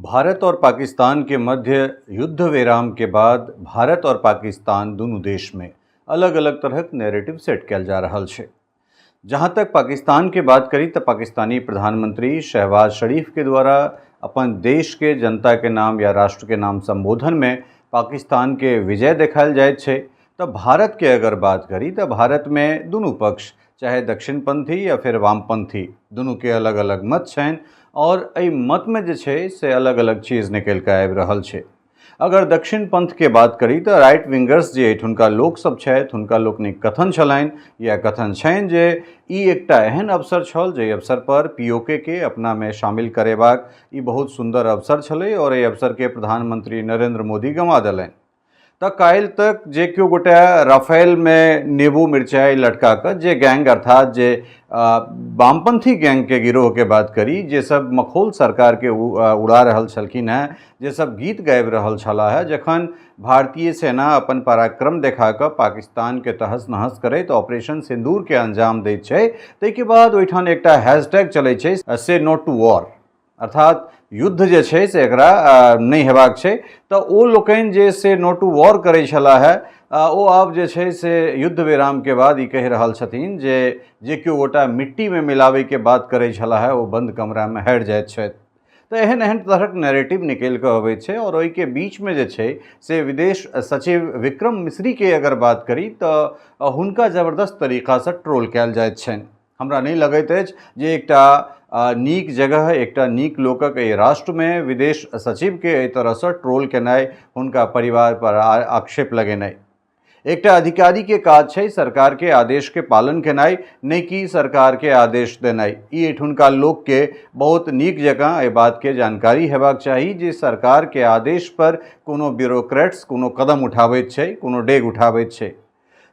भारत और पाकिस्तान के मध्य युद्ध विराम के बाद भारत और पाकिस्तान दुनू देश में अलग अलग तरहक नैरेटिव सेट कयल जा रहल छै। जहाँ तक पाकिस्तान के बात करी तऽ पाकिस्तानी प्रधानमंत्री शहबाज शरीफ के द्वारा अपन देश के जनता के नाम या राष्ट्र के नाम संबोधन में पाकिस्तान के विजय देखायल जाइत छै। तऽ भारत के अगर बात करी तऽ भारत में दुनू पक्ष चाहे दक्षिणपंथी या फिर वामपंथी दुनू के अलग अलग मत छनि और एहि मत में जे छै से अलग अलग चीज निकलि कऽ आबि रहल छै। अगर दक्षिण पंथ के बात करी तऽ राइट विंगर्स जे एहिठुनका लोकसभ छथि हुनका लोकनिक कथन छलनि या कथन छनि जे ई एकटा एहन अवसर छल जाहि अवसर पर पीओके के अपनामे शामिल करेबाक ई बहुत सुन्दर अवसर छलै और एहि अवसरके प्रधानमंत्री नरेंद्र मोदी गंवा देलनि। तऽ काल्हि तक जे केओ गोटे राफेलमे नेबो मिरचाइ लटका कऽ जे गैंग अर्थात जे वामपंथी गैंगके गिरोहके बात करी जे सब मखौल सरकारके उड़ा रहल छलखिन हेँ, जे सब गीत गाबि रहल छलाह हेँ, जखन भारतीय सेना अपन पराक्रम देखा कऽ पाकिस्तानके तहस नहस करैत ऑपरेशन सिन्दूरके अंजाम दैत छै, ताहिके बाद ओहिठाम एकटा हैशटैग चलै छै से नो टू वॉर, अर्थात युद्ध जे छै से एकरा नहि हेबाक छै। तऽ ओ लोकनि जे से नो टू वॉर करै छलाह हेँ ओ आब जे छै से युद्ध विरामके बाद ई कहि रहल छथिन जे जे केओ गोटा मिट्टीमे मिलाबैके बात करै छलाह हेँ ओ बन्द कमरामे हारि जाइत छथि। तऽ एहन एहन तरहक नैरेटिव निकलि कऽ अबै छै आओर ओहिके बीचमे जे छै से विदेश सचिव विक्रम मिश्रीके अगर बात करी तऽ हुनका जबरदस्त तरीकासँ ट्रोल कयल जाइत छनि। हमरा नहि लगैत अछि जे एकटा नीक जगह एकटा नीक लोकक एहि राष्ट्रमे विदेश सचिवके एहि तरहसँ ट्रोल केनाइ, हुनका परिवार पर आक्षेप लगेनाइ। एकटा अधिकारीके काज छै सरकारके आदेशके पालन केनाइ, नहि कि सरकारके आदेश देनाइ। ई एहिठुनका लोकके बहुत नीक जकाँ एहि बातके जानकारी हेबाक चाही जे सरकारके आदेश पर कोनो ब्यूरोक्रेट्स कोनो कदम उठाबैत छै, कोनो डेग उठाबैत छै।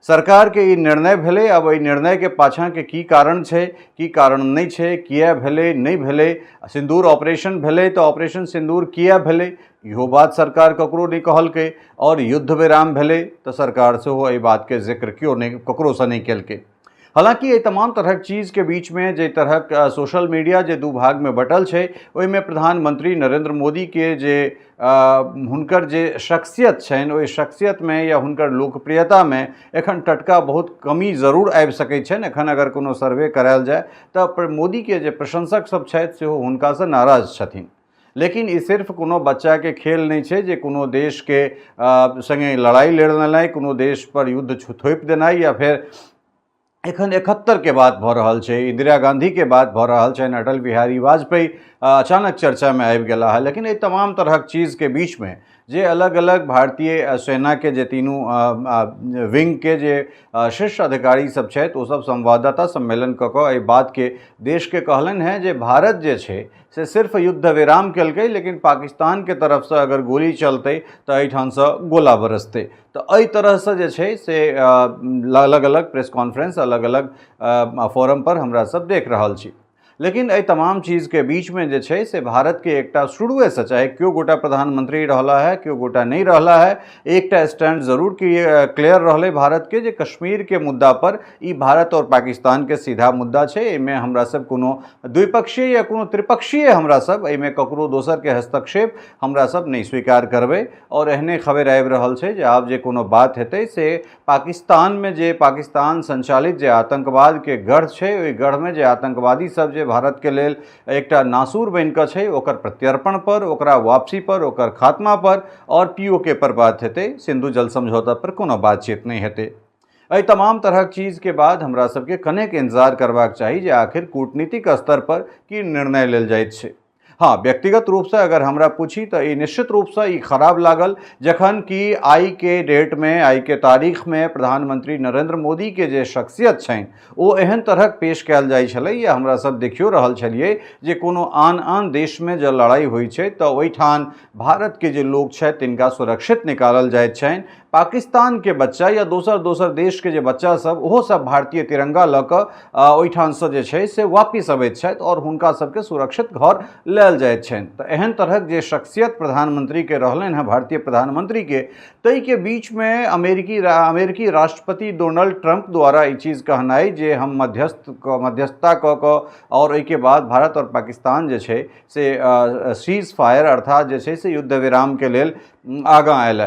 सरकार के ई निर्णय भेलै, अब एहि निर्णय के पाछाँ के की कारण छै, की कारण नहि छै, किया भेलै नहि भेलै, सिन्दूर ऑपरेशन भेलै तऽ ऑपरेशन सिन्दूर किया भेलै इहो बात सरकार ककरो नहि कहलकै, और युद्ध विराम भेलै तऽ सरकार सेहो एहि बातके जिक्र केओ नहि ककरोसँ नहि केलकै। हालांकि एहि तमाम तरहक चीजके बीचमे जाहि तरहक सोशल मीडिया जे दू भागमे बटल छै ओहिमे प्रधानमंत्री नरेंद्र मोदीके जे हुनकर जे शख्सियत छनि ओहि शख्सियतमे या हुनकर लोकप्रियतामे एखन टटका बहुत कमी जरूर आबि सकै छनि। एखन अगर कोनो सर्वे करायल जाय तऽ मोदीके जे प्रशंसक सब छथि सेहो हुनकासँ नाराज छथिन। लेकिन ई सिर्फ कोनो बच्चाके खेल नहि छै जे कोनो देशके सङ्गे लड़ाइ लड़ि लेनाइ, कोनो देश पर युद्ध थोपि देनाइ, या फेर एखन 71 के बात भऽ रहल छै, इंदिरा गांधी के बात भऽ रहल छनि, अटल बिहारी वाजपेयी अचानक चर्चामे आबि गेला है। लेकिन एहि तमाम तरहक चीजके बीचमे जे अलग अलग भारतीय सेनाके जे तीनू विंगके जे शीर्ष अधिकारी सब छथि ओ सब संवाददाता सम्मेलन कऽ कऽ एहि बातके देशके कहलनि हेँ जे भारत जे छै से सिर्फ युद्ध विराम केलकै, लेकिन पाकिस्तानके तरफसँ अगर गोली चलतै तऽ एहिठामसँ गोला बरसतै। तऽ एहि तरहसँ जे छै से अलग अलग प्रेस कॉन्फ्रेंस अलग अलग फोरम पर हमरा सब देख रहल छी। लेकिन एहि तमाम चीजके बीचमे जे छै से भारतके एकटा शुरुएसँ चाहे केओ गोटा प्रधानमंत्री रहला है केओ गोटा नहि रहला है, एकटा स्टैंड जरूर क्लियर रहलै भारतके जे कश्मीरके मुद्दा पर ई भारत और पाकिस्तानके सीधा मुद्दा छै, एहिमे हमरा सब कोनो द्विपक्षीय या कोनो त्रिपक्षीय हमरा सब एहिमे ककरो दोसरके हस्तक्षेप हमरा सब नहि स्वीकार करबै। और एहने खबर आबि रहल छै जे आब जे कोनो बात हेतै से पाकिस्तानमे जे पाकिस्तान संचालित जे आतंकवादके गढ़ छै ओहि गढ़मे जे आतंकवादी सब जे भारतके लेल एकटा नासूर बनिकऽ छै ओकर प्रत्यर्पण पर, ओकरा वापसी पर, ओकर खात्मा पर और पीओके पर बात हेतै, सिंधु जल समझौता पर कोनो बातचीत नहि हेतै। एहि तमाम तरहक चीजके बाद हमरा सबके कनेक इंतजार करबाक चाही जे आखिर कूटनीतिक स्तर पर की निर्णय लेल जाइत छै। हाँ, व्यक्तिगत रूपसँ अगर हमरा पूछी तऽ ई निश्चित रूपसँ ई खराब लागल जखन कि आइ के डेटमे आइ के तारीखमे प्रधानमंत्री नरेंद्र मोदीके जे शख्सियत छनि ओ एहन तरहक पेश कयल जाइ छलै या हमरा सब देखियो रहल छलियै जे कोनो आन आन देशमे जँ लड़ाइ होइ छै तऽ ओहिठाम भारतके जे लोक छथि तिनका सुरक्षित निकालल जाइत छनि, पाकिस्तानके बच्चा या दोसर दोसर देशके जे बच्चा सब ओहो सब भारतीय तिरंगा लऽ कऽ ओहिठामसँ जे छै से वापिस अबैत छथि आओर हुनका सबके सुरक्षित घर लायल जाइत छनि। तऽ एहन तरहक जे शख्सियत प्रधानमंत्रीके रहलनि हेँ, भारतीय प्रधानमंत्रीके, ताहिके बीचमे अमेरिकी राष्ट्रपति डोनाल्ड ट्रंप द्वारा ई चीज कहनाइ जे हम मध्यस्थता कऽ कऽ आओर ओहिके बाद भारत आओर पाकिस्तान जे छै से सीज फायर अर्थात जे छै से युद्ध विरामके लेल आगाँ आयल।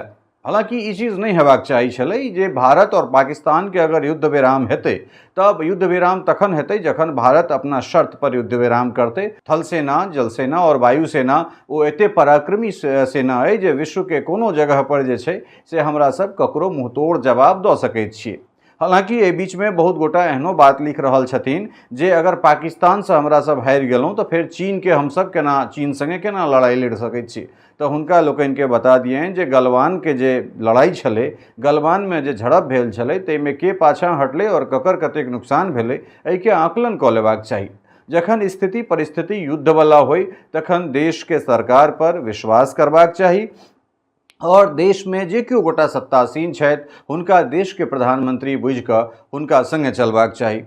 हालाँकि ई चीज नहि हेबाक चाही छलै जे भारत आओर पाकिस्तानके अगर युद्ध विराम हेतै तब युद्ध विराम तखन हेतै जखन भारत अपना शर्त पर युद्ध विराम करतै। थल सेना, जल सेना आओर वायु सेना ओ एते पराक्रमी सेना अइ जे विश्वके कोनो जगह पर जे छै से हमरा सब ककरो मुँहतोड़ जवाब दऽ सकैत छियै। हालाँकि एहि बीचमे बहुत गोटा एहनो बात लिख रहल छथिन जे अगर पाकिस्तानसँ हमरा सब हारि गेलहुँ तऽ फेर चीनके हमसब केना, चीन सङ्गे केना लड़ाइ लड़ि सकैत छी। तऽ हुनका लोकनिके बता दियनि जे गलवानके जे लड़ाइ छलै, गलवानमे जे झड़प भेल छलै ताहिमे के पाछाँ हटलै आओर ककर कतेक नुकसान भेलै एहिके आकलन कऽ लेबाक चाही। जखन स्थिति परिस्थिति युद्धवला होइ तखन देशके सरकारपर विश्वास करबाक चाही आओर देशमे जे केओ गोटा सत्तासीन छथि हुनका देशके प्रधानमंत्री बुझिकऽ हुनका सङ्गे चलबाक चाही।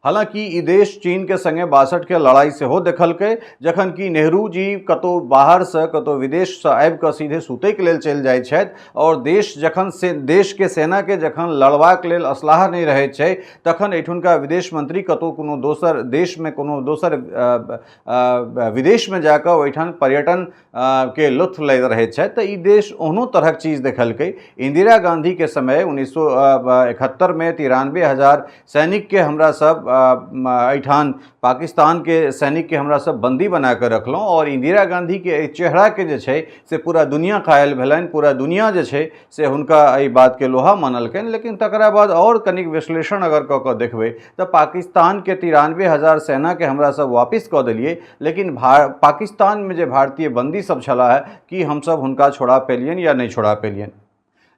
हालाँकि ई देश चीनके सङ्गे 62के लड़ाइ सेहो देखलकै, जखन कि नेहरू जी कतहु बाहरसँ कतहु विदेशसँ आबिकऽ सीधे सुतैके लेल चलि जाइ छथि आओर देश जखन से देशके सेनाके जखन लड़बाक लेल असलाह नहि रहै छै तखन एहिठुनका विदेश मंत्री कतहु कोनो दोसर देशमे कोनो दोसर विदेशमे जाकऽ ओहिठाम पर्यटन के लुत्फ लैत रहैत छथि। तऽ ई देश ओहनो तरहक चीज देखलकै। इंदिरा गांधीके समय 1971मे 93,000 सैनिकके हमरा सब एहिठाम पाकिस्तानके सैनिकके हमरा सब बंदी बना कऽ रखलहुँ आओर इंदिरा गांधीके एहि चेहराके जे छै से पूरा दुनिया कायल भेलनि, पूरा दुनिया जे छै से हुनका एहि बातके लोहा मानलकनि। लेकिन तकरा बाद आओर कनिक विश्लेषण अगर कऽ कऽ देखबै तऽ पाकिस्तानके 93,000 सेनाके हमरा सब वापिस कऽ देलियै, लेकिन पाकिस्तानमे जे भारतीय बंदी सब छलाह कि हमसब हुनका छोड़ा पेलियनि या नहि छोड़ा पेलियनि।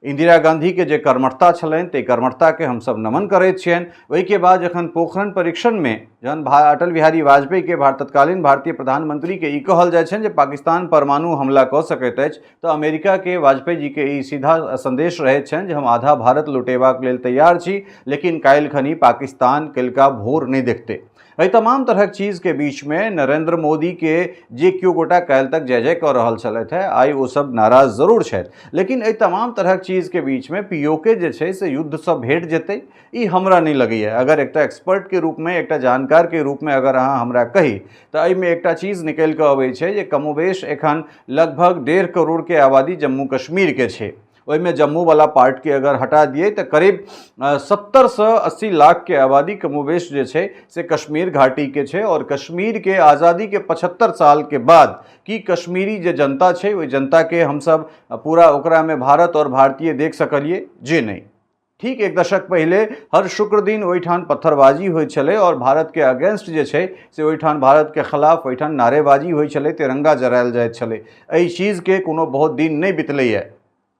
इंदिरा गांधीके जे कर्मठता छलनि ताहि कर्मठताके हमसब नमन करैत छियनि। ओहिके बाद जखन पोखरण परीक्षणमे जहन अटल बिहारी वाजपेयीके तत्कालीन भारतीय प्रधानमंत्रीके ई कहल जाइ छनि जे पाकिस्तान परमाणु हमला कऽ सकैत अछि तऽ अमेरिकाके वाजपेयी जीके ई सीधा संदेश रहैत छनि जे हम आधा भारत लुटेबाक लेल तैयार छी, लेकिन काल्हि खनी पाकिस्तान कलिका भोर नहि देखतै। एहि तमाम तरहक चीजके बीचमे नरेंद्र मोदीके जे केओ गोटा काल्हि तक जय जय कऽ रहल छलथि हेँ आइ ओ सब नाराज जरूर छथि, लेकिन एहि तमाम तरहक चीजके बीचमे पीओके जे छै से युद्धसँ भेट जेतै ई हमरा नहि लगैए। अगर एकटा एक्सपर्टके रूपमे एकटा जानकारके रूपमे अगर अहाँ हमरा कही तऽ एहिमे एकटा चीज निकलि कऽ अबै छै जे कमोबेश एखन लगभग 1.5 करोड़के आबादी जम्मू कश्मीरके छै, ओहिमे जम्मूवला पार्टके अगर हटा दियै तऽ करीब 70 से 80 लाखके आबादी कमोबेश जे छै से कश्मीर घाटीके छै। आओर कश्मीरके आज़ादीके 75 सालके बाद की कश्मीरी जे जनता छै ओहि जनताके हमसब पूरा ओकरामे भारत आओर भारतीय देख सकलियै जे नहि। ठीक एक दशक पहिले हर शुक्र दिन ओहिठाम पत्थरबाजी होइत छलै आओर भारतके अगेंस्ट जे छै से ओहिठाम भारतके खिलाफ ओहिठाम नारेबाजी होइ छलै, तिरंगा जरायल जाइत छलै। एहि चीजके कोनो बहुत दिन नहि बितलैए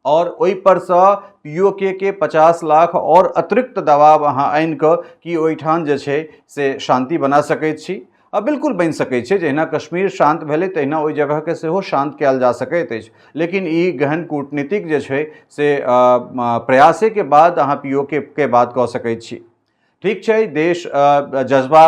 आओर ओहिपरसँ पीओके के 50 लाख आओर अतिरिक्त दबाव अहाँ आनिकऽ कि ओहिठाम जे छै से शान्ति बना सकैत छी। आ बिल्कुल बनि सकै छै, जहिना कश्मीर शान्त भेलै तहिना ओहि जगहके सेहो शान्त कयल जा सकैत अछि, लेकिन ई गहन कूटनीतिक जे छै से प्रयासेके बाद अहाँ पीओके के बात कऽ सकैत छी। ठीक छै, देश जज्बा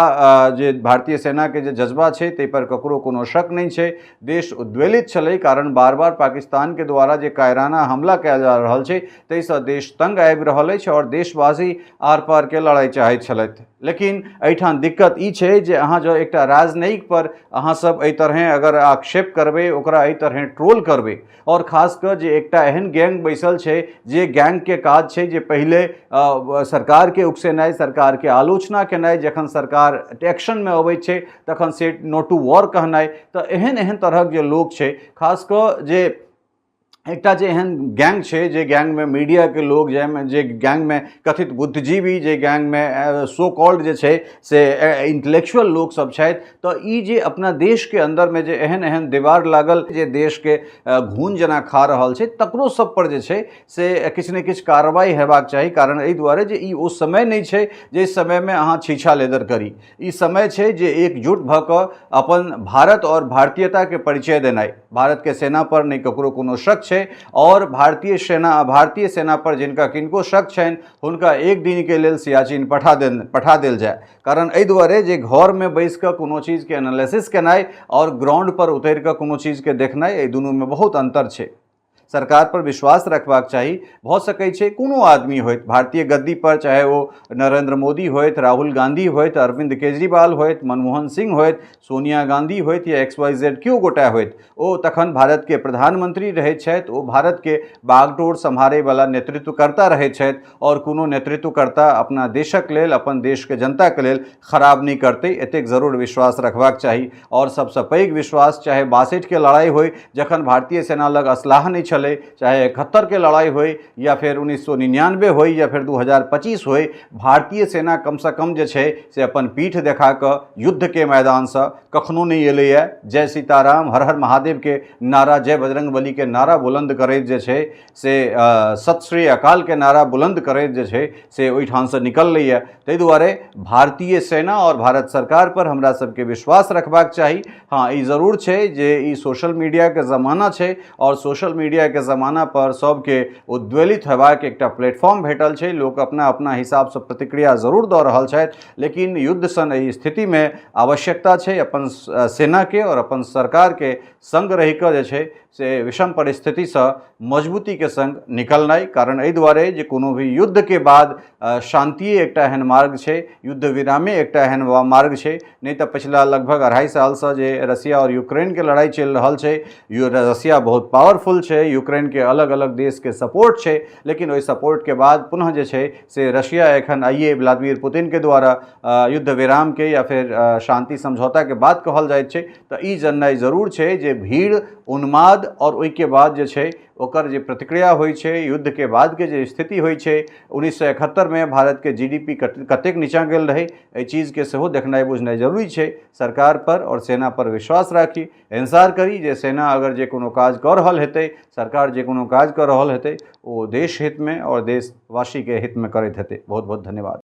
जे भारतीय सेनाके जे जज्बा छै ताहिपर ककरो कोनो शक नहि छै। देश उद्वेलित छलै कारण बार बार पाकिस्तानके द्वारा जे कायराना हमला कयल जा रहल छै ताहिसँ देश तंग आबि रहल अछि आओर देशवासी आर पारके लड़ाइ चाहैत छलथि। लेकिन एहिठाम दिक्कत ई छै जे अहाँ जँ एकटा राजनयिक पर अहाँ सब एहि तरहें अगर आक्षेप करबै, ओकरा एहि तरहें ट्रोल करबै, आओर खास कऽ जे एकटा एहन गैंग बैसल छै जे गैंगके काज छै जे पहिले सरकारके उकसेनाइ, सरकारके आलोचना केनाइ, जखन सरकार एक्शनमे अबै छै तखन से नो टू वॉर कहनाइ, तऽ एहन एहन तरहक जे लोक छै, खास कऽ जे एकटा जे एहन गैंग छै जे गैंगमे मीडियाके लोक, जाहिमे जे गैंगमे कथित बुद्धिजीवी, जे गैंगमे सो कॉल्ड जे छै से इंटेलेक्चुअल लोक सब छथि, तऽ ई जे अपना देशके अन्दरमे जे एहन एहन दीवार लागल जे देशके घून जेना खा रहल छै तकरो सब पर जे छै से किछु ने किछु कार्रवाइ हेबाक चाही। कारण एहि दुआरे जे ई ओ समय नहि छै जाहि समयमे अहाँ छीछा लेदर करी, ई समय छै जे एकजुट भऽ कऽ अपन भारत आओर भारतीयताके परिचय देनाइ। भारतके सेना पर नहि ककरो कोनो शक छै। छै। आओर भारतीय सेना, भारतीय सेना पर जिनका किनको शक छनि, हुनका एक दिनके लेल सियाचिन पठा देल जाय। कारण एहि दुआरे जे घरमे बैस कऽ कोनो चीजके एनालिसिस केनाइ आओर ग्राउंड पर उतरि कऽ कोनो चीजके देखनाइ, एहि दुनूमे बहुत अन्तर छै। सरकार पर विश्वास रखबाक चाही। भऽ सकै छै कोनो आदमी होइत भारतीय गद्दी पर, चाहे ओ नरेंद्र मोदी होइत, राहुल गांधी होइत, अरविंद केजरीवाल होइत, मनमोहन सिंह होइत, सोनिया गांधी होइत या एक्स वाई जेड केओ गोटा होइत, ओ तखन भारतके प्रधानमंत्री रहैत छथि। ओ भारतके बागडोर सम्हारैवला नेतृत्वकर्ता रहैत छथि आओर कोनो नेतृत्वकर्ता अपना देशक लेल, अपन देशके जनताके लेल खराब नहि करतै, एतेक जरूर विश्वास रखबाक चाही। आओर सबसँ पैघ विश्वास, चाहे 62के लड़ाइ होइ जखन भारतीय सेना लग असलाह नहि छलै, चाहे 71के लड़ाइ होइ या फेर 1999 होइ या फेर 2025 होइ, भारतीय सेना कमसँ कम जे छै से अपन पीठ देखा कऽ युद्धके मैदानसँ कखनो नहि एलैए। जय सीताराम, हर हर महादेवके नारा, जय बजरङ्गबलीके नारा बुलन्द करैत जे छै से, सत श्री अकालके नारा बुलन्द करैत जे छै से ओहिठामसँ निकललैए। ताहि दुआरे भारतीय सेना आओर भारत सरकार पर हमरा सबके विश्वास रखबाक चाही। हँ, ई जरूर छै जे ई सोशल मीडियाके जमाना छै आओर सोशल मीडियाके जमाना पर सबके उद्वेलित हेबाक एकटा प्लेटफॉर्म भेटल छै। लोक अपना अपना हिसाबसँ प्रतिक्रिया जरूर दऽ रहल छथि, लेकिन युद्ध सन एहि स्थितिमे आवश्यकता छै अपन सेनाके आओर अपन सरकारके सङ्ग रहिकऽ जे छै से विषम परिस्थितिसँ मजबूतीके सङ्ग निकलनाइ। कारण एहि दुआरे जे कोनो भी युद्धके बाद शान्तिए एकटा एहन मार्ग छै, युद्ध विरामे एकटा एहन मार्ग छै। नहि तऽ पछिला लगभग 2.5 सालसँ जे रसिया आओर यूक्रेनके लड़ाइ चलि रहल छै, रसिया बहुत पावरफुल छै, यूक्रेनके अलग अलग देशके सपोर्ट छै, लेकिन ओहि सपोर्टके बाद पुनः जे छै से रसिया एखन आइए व्लादिमीर पुतिनके द्वारा युद्ध विरामके या फेर शान्ति समझौताके बात कहल जाइत छै। तऽ ई जननाइ जरूर छै जे भीड़, उन्माद आओर ओहिके बाद जे छै ओकर जे प्रतिक्रिया होइ छै, युद्धके बादके जे स्थिति होइ छै, 1971मे भारतके GDP कतेक नीचाँ गेल रहै, एहि चीजके सेहो देखनाइ बुझनाइ जरूरी छै। सरकार पर आओर सेना पर विश्वास राखी, इंतजार करी जे सेना अगर जे कोनो काज कऽ रहल हेतै, सरकार जे कोनो काज कऽ रहल हेतै, ओ देश हितमे आओर देशवासीके हितमे करैत हेतै। बहुत बहुत धन्यवाद।